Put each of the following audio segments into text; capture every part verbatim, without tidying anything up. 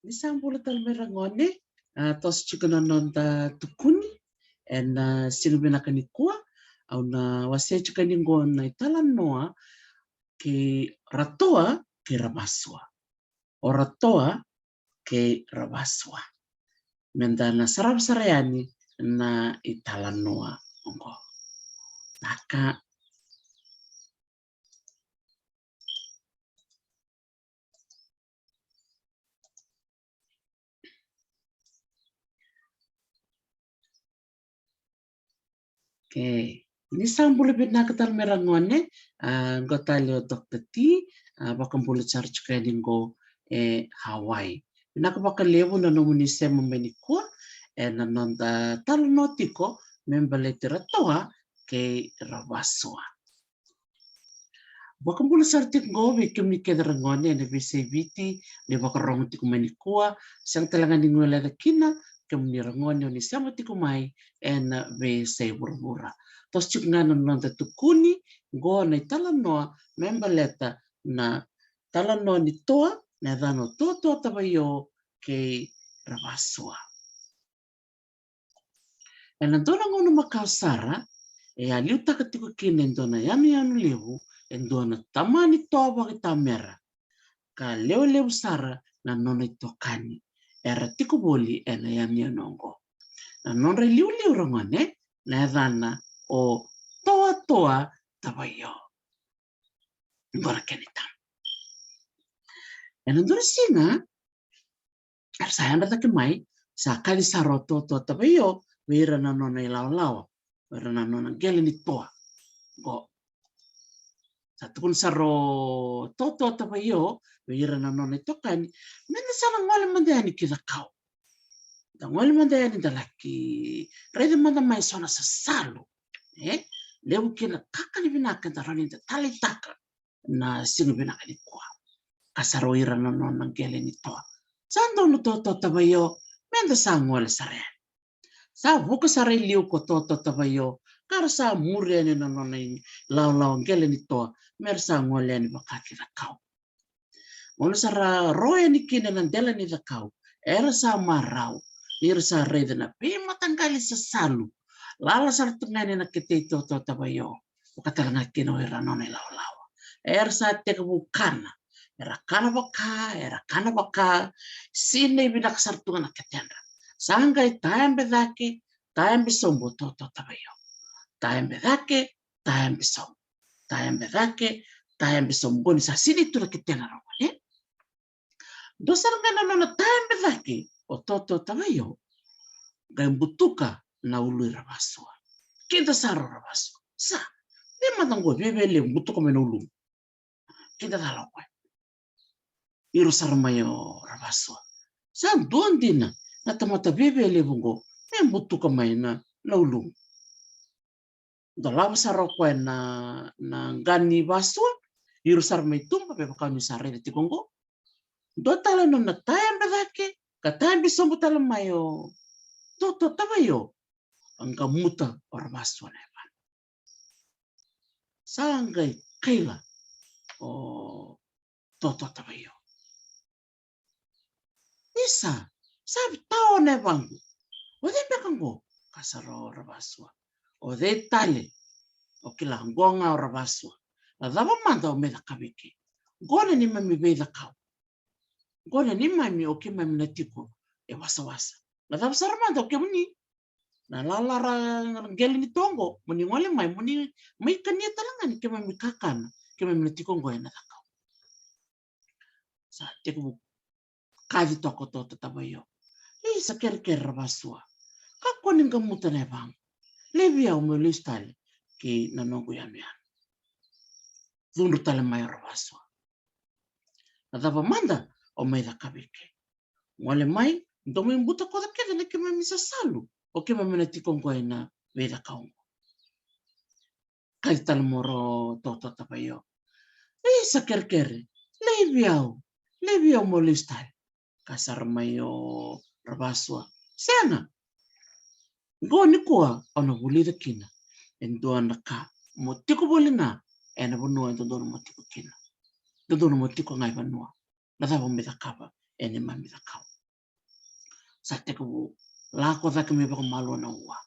Ni sa bula tale mai ragone, a, toso tiko na noda tukuni ena, a, siga vinaka nikua. Au na wasea tiko yani qo na italanoa kei Ratoa kei Ravasua. O Ratoa kei Ravasua. Meda na sarava sara yani na italanoa oqo. Naka. Okay. Ni sa bula vinaka tale mai ragone, a, qo tale o Doctor T, a, vakabula sara tiko yani qo e Hawaii. Vinaka vakalevu na nomuni sema mai nikua ena noda talanoa tiko me baleti Ratoa kei Ravasua. Vakabula sara tiko qo vei kemuni kece ragone ena veiyasai Viti, ni vakarorogo tiko mai nikua, sega tale ga ni guileca kina, kemuni ragone o ni sema tiko mai ena veiyasai vuravura. Toso tiko ga na noda tukuni qo na italanoa me baleta na talanoa ni toa, na yacana o Toatoa Tavaio kei Ravasua. Ena dua na gauna makawa sara, e a liutaka tiko kina e dua na yanuyanu levu e dua na tamani toa vakaitamera, ka lewe levu sara na nona itokani era tiko voli ena yanuyanu oqo. Na nodra iliuliu ragone, na yacana o Toatoa Tavaio. Qo na kena itaba. Ena dua na siga, era sa yadra cake mai, sa kaci sara o Toatoa Tavaio vei ira na nona ilawalawa, vei ira na nona qele ni toa. Qo. Sa tukuna sara o Toatoa Tavaio vei ira na nona itokani, meda sa na gole mada yani ki Cakau. Da gole mada yani da laki raica mada mai so na sasalu. E levu kina kakana vinaka eda rawa ni da taleitaka na siga vinaka nikua. Kaya sara o ira na nona qele ni toa, sa donu Toatoa Tavaio, meda sa gole sara yani. Sa vuka sara i liu ko Toatoa Tavaio, ka ra sa muri yani na nona ilawalawa qele ni toa, me ra sa gole yani vaka ki Cakau. Gauna sa ra ro yani kina na dela ni Cakau, era sa marau ni ra sa raica na veimataqali sasalu lala sara tu ga yani na kete i Toatoa Tavaio, vaka tale ga kina o ira na nona ilawalawa. Era sa tekivu kana, era kana vaka, era kana vaka, sinai vinaka sara tu ga na ketedra. Sa qai tayabe cake, tayabe sobu o Toatoa Tavaio. Tayabe cake, tayabe sobu. Tayabe cake, tayabe sobu. Qo ni sa sinai tu na ketena rau, e? Dua sara ga na nona tayabe cake o Toatoa Tavaio, qai butuka na ulu i Ravasua. Kida sara o Ravasua. Sa, vei mada qo, veve levu, butuka mai na ulu. Kida cala o koya. Iro sara mai o Ravasua. Sa dua dina na tamata veve levu qo, me butuka mai na, na ulu. Dolava sara o koya na, na qa ni Vasua, iro sara mai tuba, me vaka ni sa raica tiko qo. Dua tale nona tayabe cake, ka tayabe sobu tale mai o Toatoa Tavaio, a qamuta o Ravasua na yavana. Sa qai kaila o Toatoa Tavaio. Isa, sa vitao na yavaqu. O cei beka qo? Kaya sara o Ravasua. O cei tale? O kila qo ga o Ravasua. Na cava mada o mai cakava i ke? Qo na neimami veicakau. Qo na neimami, o keimami na tiko e wasawasa. Na cava sara mada o kemuni? Na lala ra qele ni toa qo, mo ni gole mai, mo ni mai kania tale ga ni keimami kakana, keimami na tiko qo ena cakau. Sa tekivu kaci toka o Toatoa Tavaio. Isa kerekere Ravasua. Kakua ni qamuta na yavaqu. Laivi au meu lesu tale ki na noqu yanuyanu. Cudru tale mai o Ravasua. Na cava mada o mai cakava i ke? Gole mai, dou mai butakoca kece na keimami sasalu, o keimami na tiko qo ena veicakau qo. Kaci tale mai o Toatoa Tavaio. Isa kerekere, laivi au, laivi au meu lesu tale. Kaya sara mai o Ravasua. Sega. Qo nikua au na vulica kina e dua na ka mo tiko voli ga ena vanua e dodonu mo tiko kina. Dodonu mo tiko ga e vanua. Na cava mo mai cakava ena neimami cakau? Sa tekivu lako cake mai vakamalua na ua.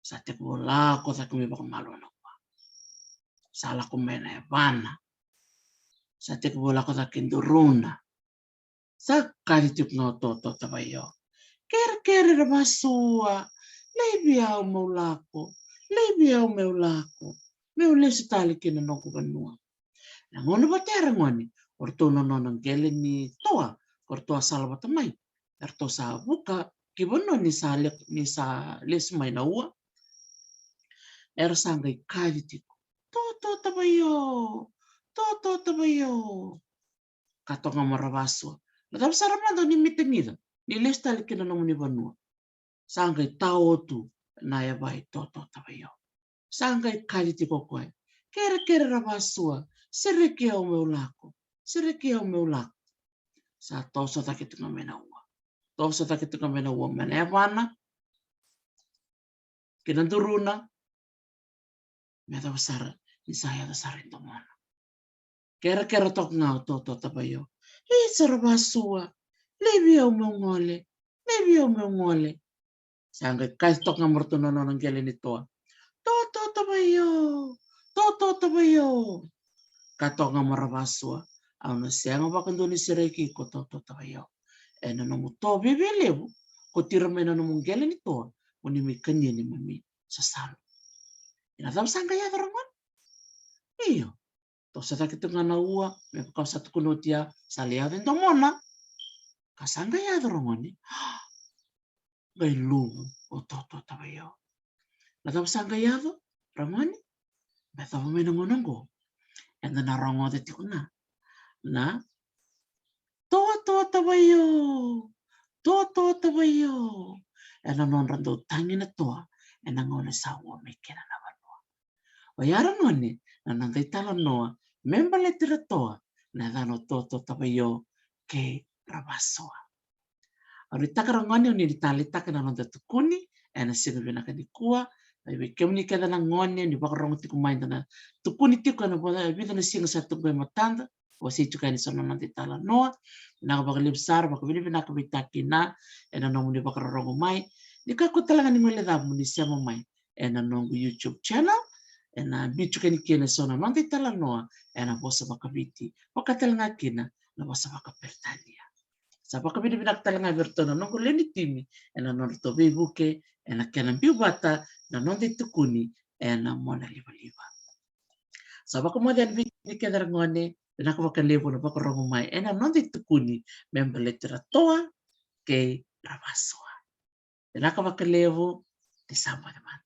Sa tekivu lako cake mai vakamalua na ua. Sa lako mai na yavana. Sa tekivu lako cake duruna. Sa kaci tiko ga o Toto Tavaio. Kerekere ra vasua, laivi au meu lako, laivi au meu lako, meu lesu tale ki na noqu vanua. Na gauna vata ya ragone, o ratou na nona qele ni toa, o ratou a sala vata mai. Eratou sa vuka ki vanua ni sa le, ni sa lesu mai na ua. Era sa qai kaci tiko. Toto Tavaio, Toto Tavaio. Ka toka ga mara vasua. Na cava sara mada ni mita gica, ni lesu tale ki na nomuni vanua. Sa qai tao tu na yavai Toto Tavaio. Sa qai kaci tiko o koya. Kerekere ra vasua, sereki au meu lako, sereki au meu lako. Sa toso cake tiko ga mai na ua. Toso cake tiko ga mai na ua, mai na yavana ki na duruna. Me yacova sara ni sa yaco sara i domona. Kerekere toka ga o Toto Tavaio. Isa ra vasua, laivi au meu gole, laivi au meu gole. Sa qai kaci toka ga maratou na nona qele ni toa. Toto Tavaio, Toto Tavaio. Ka toka ga mara vasua. Au na sega vakadua ni sereki iko Toto Tavaio. Ena nomu toa viavia levu, ko tira mai na nomu qele ni toa, mo ni mai kania ni mami sasalo. Ena cava sa qai yaco ragone? Io. Toso cake tu ga na ua, me vaka au sa tukuna oti ya, sa lai yaco e domona. Ka sa qai yaco ragone. Qai luvu o Toto Tavaio. Na cava sa qai yaco ragone? Me yacova mai na gauna oqo, eda na rogoca tiko ga na Toto Tavaio, Toto Tavaio. Ena nodra dau tagi na toa ena gauna sa ua mai kina na vanua. Oya ragone na noda italanoa me baleti Ratoa, na yacana o Toto Tavaio kei Ravasua. Au nuitaka ragone o ni taleitaka na noda tukuni ena siga vinaka nikua. Vei kemuni kece na gone ni vakarogo tiko mai, da na tukuni tiko ena vica na siga sa tu qo e matada. Wasei tiko yani so na noda italanoa. Vinaka vakalevu sara, vakavinavinaka vei Takina ena nomuni vakarorogo mai. Ni kakua tale ga ni guilecavi mo ni sema mai ena noqu YouTube channel, ena biu tiko yani kina so na noda italanoa ena vosa vakaViti, vaka tale ga kina na vosa vakaPeritania. Sa vakavinavinaka tale ga vei iratou na noqu lewe ni timi ena nodratou veivuke ena kena biu vata na noda itukuni ena mona livaliva. Sa vakamoce yani vei keda ragone, vinaka vakalevu na vakarogo mai ena noda itukuni me baleti Ratoa kei Ravasua. Vinaka vakalevu, ni sa moce mada.